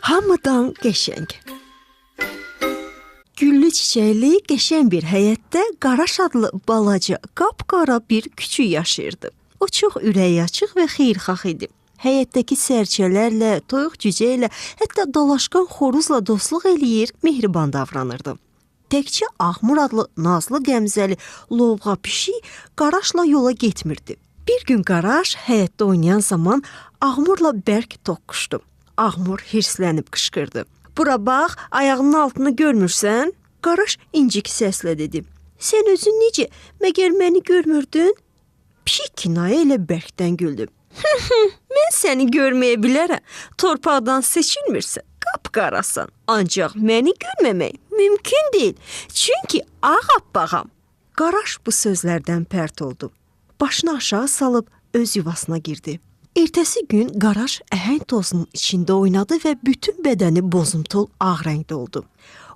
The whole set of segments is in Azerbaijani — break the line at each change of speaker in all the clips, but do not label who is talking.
Hamıdan qəşəng. Güllü çiçəkli qəşəng bir həyətdə Qaraş adlı balaca, qapqara bir küçük yaşayırdı. O çox ürəyi açıq və xeyirxah idi. Həyətdəki sərçələrlə, toyuq cücə ilə, hətta dalaşqan xoruzla dostluq eləyir, mehriban davranırdı. Təkcə Ağmur adlı nazlı qəmzəli lovğa pişik Qaraşla yola getmirdi. Bir gün Qaraş həyətdə oynayan zaman Ağmurla bərk toqquşdu. Ağmur hirslənib qışqırdı. Bura bax, ayağının altını görmürsən? Qaraş incik səslə dedi. Sən özün necə, məgər məni görmürdün? Pişik kinayə ilə bərkdən güldü. Mən səni görməyə bilərəm. Torpaqdan seçilmirsən, qapqarasan. Ancaq məni görməmək mümkün deyil. Çünki ağappağam. Qaraş bu sözlərdən pərt oldu. Başını aşağı salıb öz yuvasına girdi. Ertəsi gün Qaraş əhəng tozunun içində oynadı və bütün bədəni bozumtul ağ rəngdə oldu.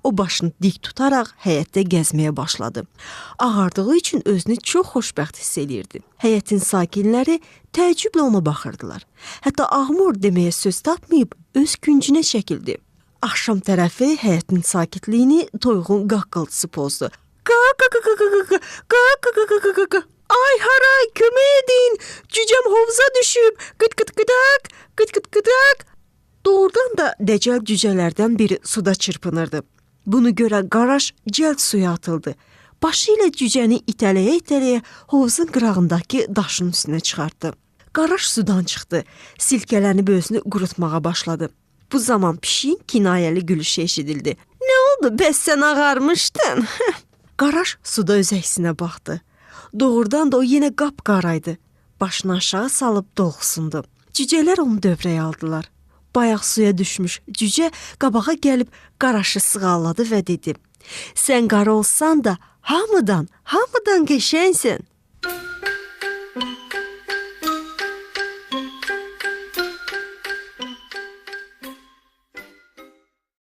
O başını dik tutaraq həyətdə gəzməyə başladı. Ağardığı üçün özünü çox xoşbəxt hiss eləyirdi. Həyətin sakinləri təəccüblə ona baxırdılar. Hətta Ağmur deməyə söz tapmayıb öz küncünə çəkildi. Axşam tərəfi həyətin sakitliyini toyuğun qaqqıltısı pozdu. Qa qa qa qa qa qa qa qa qa qa qa qa qa. Ay haray, kömək edin! Cücəm hovuza düşüb. Qıt qıt qıdaq, qıt qıt qıdaq. Doğrudan da dəcəl cücələrdən biri suda çırpınırdı. Bunu görən Qaraş cəld suya atıldı. Başı ilə cücəni itələyə-itələyə hovuzun qırağındakı daşın üstünə çıxartdı. Qaraş sudan çıxdı. Silkələnib özünü qurutmağa başladı. Bu zaman pişiyin kinayəli gülüşü eşidildi. Nə oldu? Bəs sən ağarmışdın? Qaraş suda öz əksinə baxdı. Doğrudan da o yenə qapqaraydı. Başını aşağı salıb dolxusundu. Cücələr onu dövrəyə aldılar. Bayaq suya düşmüş cücə qabağa gəlib Qaraşı sığalladı və dedi: "Sən qara olsan da hamıdan, hamıdan qəşəngsən."